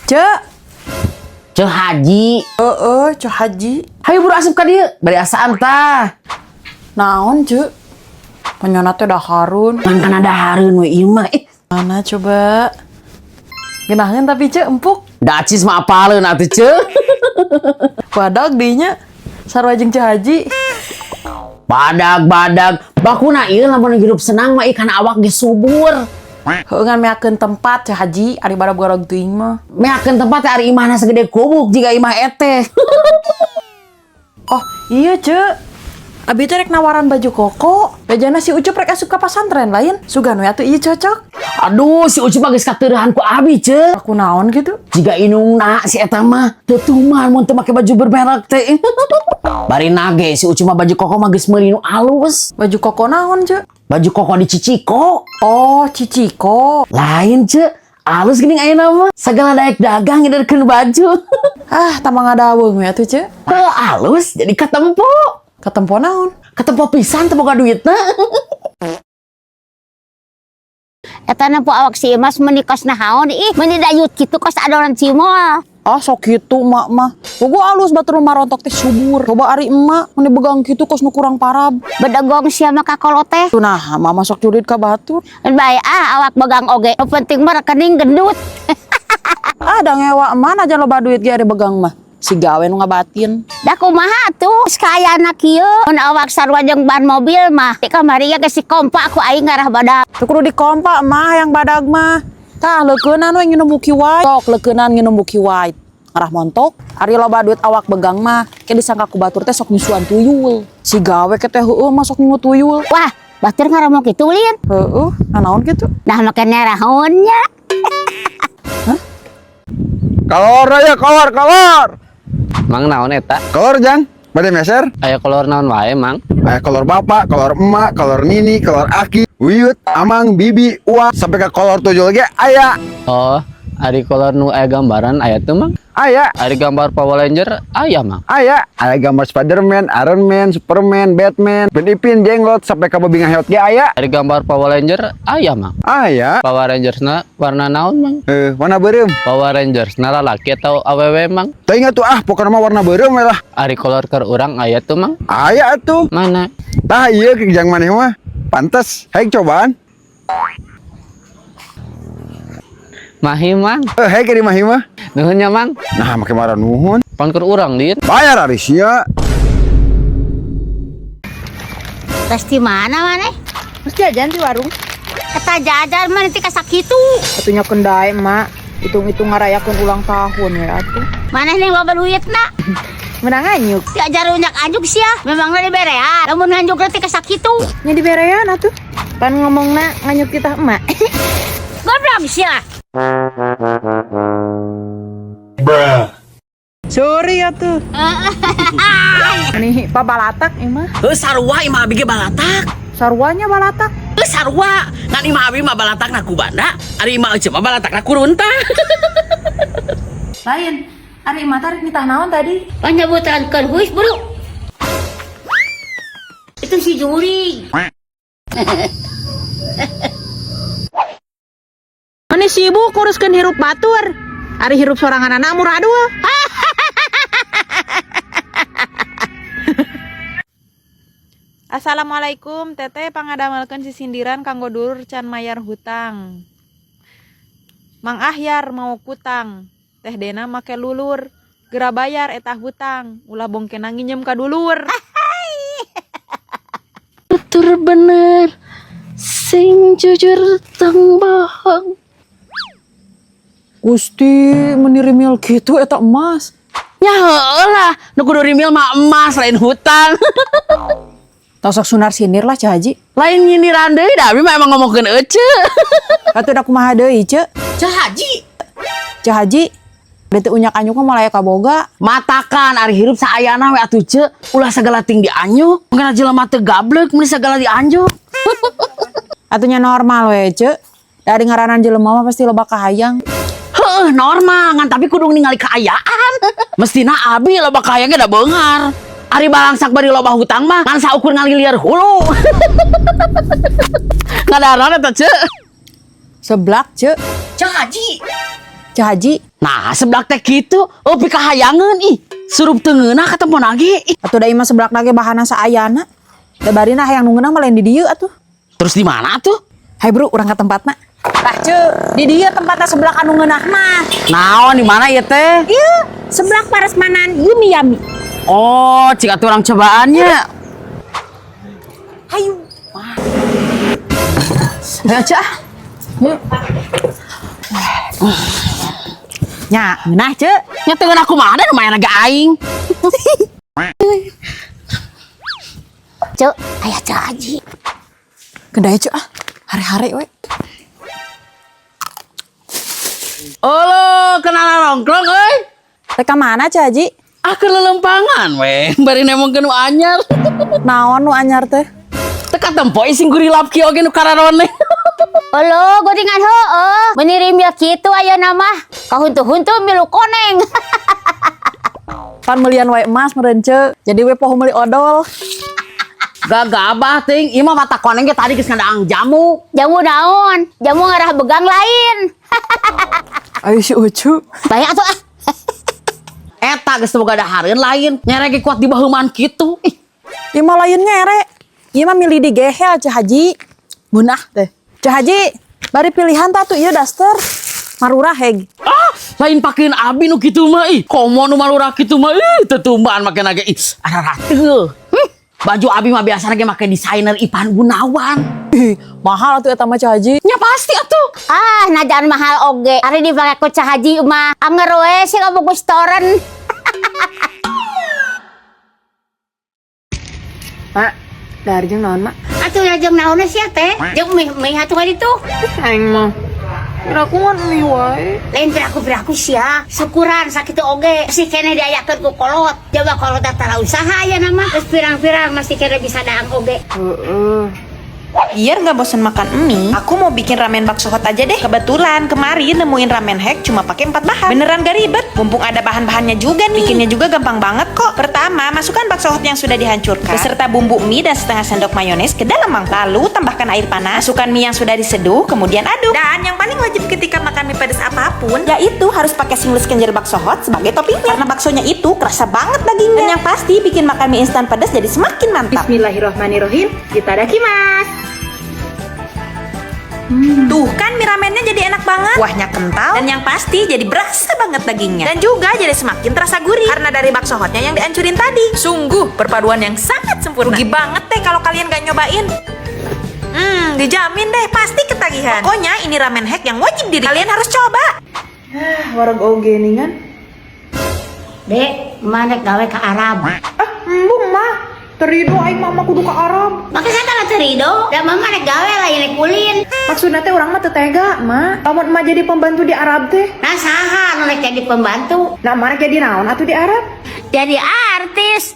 Cek. Ceu Haji. Heeh, Ceu Haji. Hayu buru asup ka dieu, bari asaan tah. Naon, Ceu? Panyana teh dahareun. Ngan kana dahareun we ieu mah. Eh, Mana coba? Geunaheun tapi Ceu empuk. Da acis mah apaleun atuh, Ceu. Badag deui nya. Sarua jeung Ceu Haji. Badag badag, bakuna ieu lamun hirup senang mah ieu kana awak ge subur. Heueuh ngan meakeun tempat Ceu Haji, ari badag-badag teuing mah. Meakeun tempat teh ari imahna segede gubuk jiga imah eteh. Oh, iya Ceu. Abi teh rek nawaran baju koko. Bejana si Ucup rek asup ka pasantren lain. Sugan we atuh ieu cocok. Aduh, si Ucup mah geus kateurehan ku abi, Ceu. Aku naon gitu? Jiga inungna si eta mah teu tuman mun teu make baju bermerek teh. Bari nage si Ucup mah baju koko mah geus meuli nu alus. Baju koko naon, Ceu? Baju koko di Ciciko. Oh, Ciciko. Lain, Ceu. Alus geuning ayeuna mah. Sagala daek dagang ngiderkeun baju. Ah, tambah ngadaweng we atuh, Ceu. Heuh, alus jadi katempo. Katempo naon? Katempo pisan teu boga duitna. Eta nempo awak si Imas meuni kos nahaon ih meuni dayut kitu kos adonan cimol. Ah, sok kitu emak mah. Bogo alus batur marontok teh subur. Coba ari emak meuni begang kitu kos nu kurang parab. Bedegong sia mah ka kolot teh. Tuh nah, mama sok jurit ka batur. Bae ah awak begang oge. Nu penting mah rekening gendut. Ah, da ngewa emak aja loba duit ge ari begang mah. Si gawe nu ngabatin. Da kumaha tuh kaayana kieu mun awak sarua jeung ban mobil mah. Di kamari ge si kompa ku aing ngarah badag. Tuh kudu dikompa mah yang badag mah. Tah leukeunan we nginum buki white. Sok leukeunan nginum buki white. Ngarah montok. Ari loba duit awak begang mah ke disangka ku batur teh sok nyusuan tuyul. Si gawe ke teh heueuh mah sok ngingu tuyul. Wah, batur ngarah kitu lin. Heueuh, naon kitu? Nah make neraon nya. Kolor aja, kolor, kolor. Mang naon eta? Kolor jang, bade meser. Aya kolor naon wae, Mang? Aya kolor bapak, kolor emak, kolor nini, kolor aki, wiyut, amang, bibi, uang, sampai ke kolor tuyul ge aya. Oh, ari kolor nu aya gambaran aya teu, Mang? Aya, Ari gambar Power Ranger aya, Mang? Aya, aya gambar Spiderman, Iron Man, Superman, Batman, Upin Ipin, Jenglot, sampai ke Bobby Ngahot ge aya. Ari gambar Power Ranger aya, Mang? Aya. Power Rangersna warna naon, Mang? Eh, warna beureum. Power Rangersna lalaki atau awewe, Mang? Teu ingat tuh ah, pokoknya mah warna beureum we lah. Ari kolor keur urang aya teu, Mang? Aya atuh. Mana? Tah ieu ke jang maneh mah. Pantes, haik cobaan. Mahi, Mang. Eh, haik di mahi mah. Nuhun nya, Mang. Nah, make marah nuhun. Pan keur urang lin. Bayar ari sia. Tes di mana maneh? Terus jajan di warung. Eta jajan mah nanti kasakitu. Atunya kendai emak. Hitung-hitung ngarayakeun ulang tahun ya atuh. Maneh ning loba duitna. Menang anyuk. Diajar unyak anjuk sia. Memangna diberean. Lamun nganjuk teh kasakitu. Nya diberean atuh. Pan ngomongna nganyuk kita emak. Goblok sia. Sorry atuh. Nih, Pak Balatak emah. Heuh sarua imah abi ge balatak. Saruanya balatak. Heuh sarua, ngan imah abi mah balatakna ku banda, ari imah ece mah balatakna ku runtah. Lain, ari emak tarik nitah naon tadi? Panyebutan keur huis buru. Itu si Juri. Mani sibuk nguruskeun hirup batur. Ari hirup sorangan anak murah dua. Assalamualaikum, teteh pangadamelkeun sisindiran kanggo dulur can mayar hutang. Mang Ahyar mau kutang, Teh Dena make lulur, gera bayar eta hutang, ulah bongkena nginjem ka dulur. Tutur bener, sing jujur tong bohong. Gusti, meni rimil kitu eta emas. Ya heueuh lah, nu kudu rimil mah emas lain hutang. Tong sok sunar sinir lah Ceu Haji. Lain nyindiran deui da abi mah emang ngomongkeun ece. Atuh da kumaha deui, Ceu? Ceu Haji. Ceu Haji, da teu unyak anyuk mah moal aya kaboga. Matakan ari hirup saayana we atuh Ceu, ulah sagala ting dianyuk. Mungkin jelema teu gablek mun sagala dianjuk. Atunya normal we, Ceu. Dari ngaranan jelema mah pasti loba kahayang. Heuh, normal ngan tapi kudu ningali kaayaan. Mestina abi loba kahayangnya da beungar. Ari balangsak bari loba hutang mah ngan saukur ngaliliar hulu. Ngadaran eta, Ceu. Seblak, Ceu. Ceu Haji. Ceu Haji. Nah, seblak teh kitu. Oh, pikahayangeun ih. Surup teu ngeunah ketemu lagi. Ih. Atuh da ieu mah seblak lagi bahana saayana. Da barina hayang nu ngeunah mah lain di dieu atuh. Terus di mana tuh? Hai bro, urang ka tempatna. Tah Ceu, di dieu tempatna seblak anu ngeunah mah. Naon di mana ieu teh? Ieu seblak parasmanan Yumi Yami. Oh, cik atuh urang cobaannya. Hayu. Ayo Ceu ah. Yuk. Nya, ngeunah Ceu. Nya teu ngeunah kumaha da lumayan agak aing. Ceu, aya Ceu Haji. Kedai Ceu ah. Hare-hare we. Olo, kenalan nongkrong euy. Rek ka mana Ceu Haji? Ah, keur lelempangan we. Bari nemongkeun nu anyar. Naon nu anyar teh? Teka tempo sing gurilap kieu oge nu kararone. Olo, gorengan heueuh. Meuni rimil kitu ayeuna mah. Kahuntu-huntu milu koneng. Pan melian wae emas meureun Ceu. Jadi we poho meuli odol. Gagabah ting, ieu mah mata koneng ge tadi geus ngadaang jamu. Jamu naon? Jamu ngarah begang lain. Ayo si Ucu. Baik atuh ah. Eta geus teu boga dahareun lain, nyere ge kuat di baheuman kitu. Ih, Ieu mah lain nyere. Ieu mah milih digehel Ceu Haji. Munah teh. Ceu Haji, bari pilihan tah tuh ieu daster. Marurah heg. Ah, lain pakeun abi nu kitu mah ih. Komo nu marurah kitu mah ih, tetumbaan make ge ih, ararateul. Baju abi mah biasana ge make desainer Ipan Gunawan. Ih, mahal atuh eta mah Ceu Haji. Nya pasti atuh. Ah, najan mahal oge. Ari dipake ku Ceu Haji mah anger we sih kabukus toren. Mak, dahar jeung naon, Mak? Atuh ya jeung naon sia teh? Jeung mie atuh ka ditu. Aing mah. Piraku ngan mie wae. Lain piraku-piraku sia. Syukuran sakitu oge. Masih keneh diayakeun ku kolot. Coba kolot tara usaha ya nama. Geus pirang-pirang masih keneh bisa daang oge. Heeh. Biar nggak bosen makan mie, aku mau bikin ramen bakso hot aja deh. Kebetulan kemarin nemuin ramen hack cuma pakai 4 bahan. Beneran gak ribet, mumpung ada bahan-bahannya juga nih. Bikinnya juga gampang banget kok. Pertama, masukkan bakso hot yang sudah dihancurkan beserta bumbu mie dan setengah sendok mayones ke dalam mangkok. Lalu tambahkan air panas, masukkan mie yang sudah diseduh, kemudian aduk. Dan yang paling wajib ketika makan mie pedas apapun, yaitu harus pakai single kenyal bakso hot sebagai toppingnya. Karena baksonya itu kerasa banget dagingnya. Dan yang pasti bikin makan mie instan pedas jadi semakin mantap. Bismillahirrahmanirrahim. Itadakimasu. Tuh kan mie ramennya jadi enak banget. Kuahnya kental dan yang pasti jadi berasa banget dagingnya. Dan juga jadi semakin terasa gurih karena dari bakso hotnya yang dihancurin tadi. Sungguh perpaduan yang sangat sempurna. Rugi banget deh kalau kalian gak nyobain. Dijamin deh pasti ketagihan. Pokoknya ini ramen hack yang wajib di kalian harus coba. Ah, wareg oge ningan. Dek, mana gawe ke Arab? Ah, embung mah. Teu rido aing mama kudu ke Arab. Maka saya tak teu rido. Da mama rek gawe lain rek ulin. Maksudna teh urang mah teu tega, Ma. Lamun emak jadi pembantu di Arab teh. Nah saha nu rek jadi pembantu? Nah, emak rek jadi naon atuh di Arab? Jadi artis.